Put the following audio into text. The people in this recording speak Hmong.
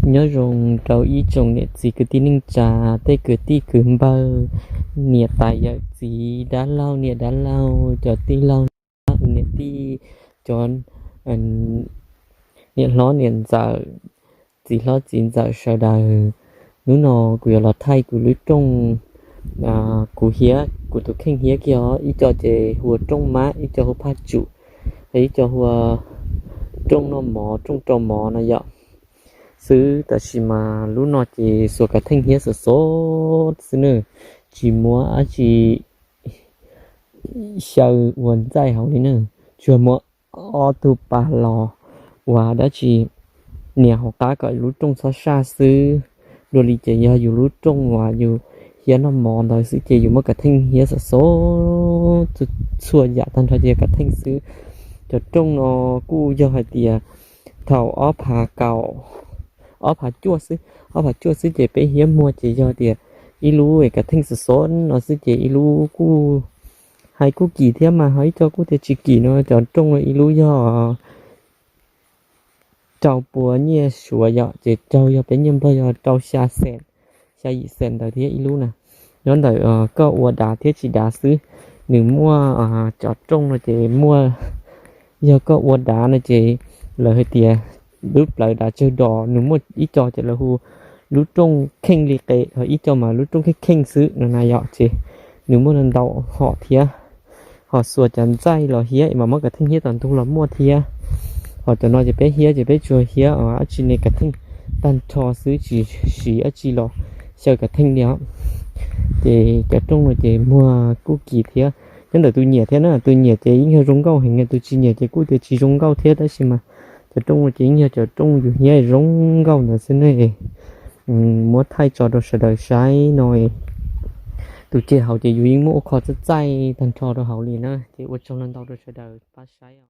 Nyob zoo rau ib tsoom niam txiv kwv tij neej tsa, tej kwv tij kwv npawg, niam tais yawm txiv, dab laug niam dab laug, cov tij laug, niam tij, cov niam hlob niam ntxawm, txiv hlob txiv ntxawm sawv daws. Hnub no kuv yuav los thaij kuv lub rooj, kuv hiab, kuv tus kheej hiab kiag os. Ib co ces hu ua rooj mab, ib co hu ua phaj tsum, ib co hu ua rooj noj mov, rooj rau mov no yom. Xwb tab sis mas lub no ces xuas kav theej hiab xov xov xwb na, tsis muab dab tsi xyaw ua ntxaij hauv li na. Tsuas muab ob tug pas los ua dab tsi nias hauv qab kom lub rooj txhob saj xwb. Dua li ces yog yus lub rooj uas yus hiab noj mov ntawd xwb ces yus muab kav theej hiab xov xov txhua yam tag nrho ces yog kav theej xwb. Cov rooj no kuj yog hais tias thaum ob phav kaum, ob phav cuaj xwb, ob phav cuaj xwb ces peb hiab muag ces yog tias ib lub kav theej xov xov no xwb ces ib lub kuj hais kuj kim thiab mas ho ib co kuj tias tsis kim no. Cov rooj no ib lub yog rau pua nyiaj Suav yom, ces raug yog peb nyiaj Nplog yog rau xya xees, xya yim xees ntawd thiab ib lub na. Nyob ntawm koj ua dav thiab tsis dav xwb. Nws muaj cov rooj no ces muaj, yog koj ua dav no ces lawv hais tias lub plawv dav tsawg dos, nws muaj ib co ces lawv hu lub rooj kheej li qe, ho ib co mas lub rooj kheej kheej xwb no na yom. Ces nws muaj ntau hom thiab, ho xuas cov ntxaij los hiab mas muab kav theej hiab tom ntug los muaj thiab. Ho cov no ces peb hiab ces peb tsuas hiab dab tsi ne kav theej tag nrho xwb, tsis siv dab tsi los xyaw kav theej li os. Ces cov rooj no ces muag kuj kim thiab. Nyob ntawm tus nyiam thiab na, tus nyiam ces yeej yog zoo nkauj heev, tus tsis nyiam ces kuj tias tsis zoo nkauj thiab, tab sis mas cov rooj no ces yeej yog cov rooj yus hiab zoo nkauj ntawd xwb ne. Muab thaij tso rau sawv daws saib no. Tus ceg hauv ces yus yeej muab ua kho txaij txaij tag nrho rau hauv li na, ces ua tsaug ntau rau sawv daws pab saib.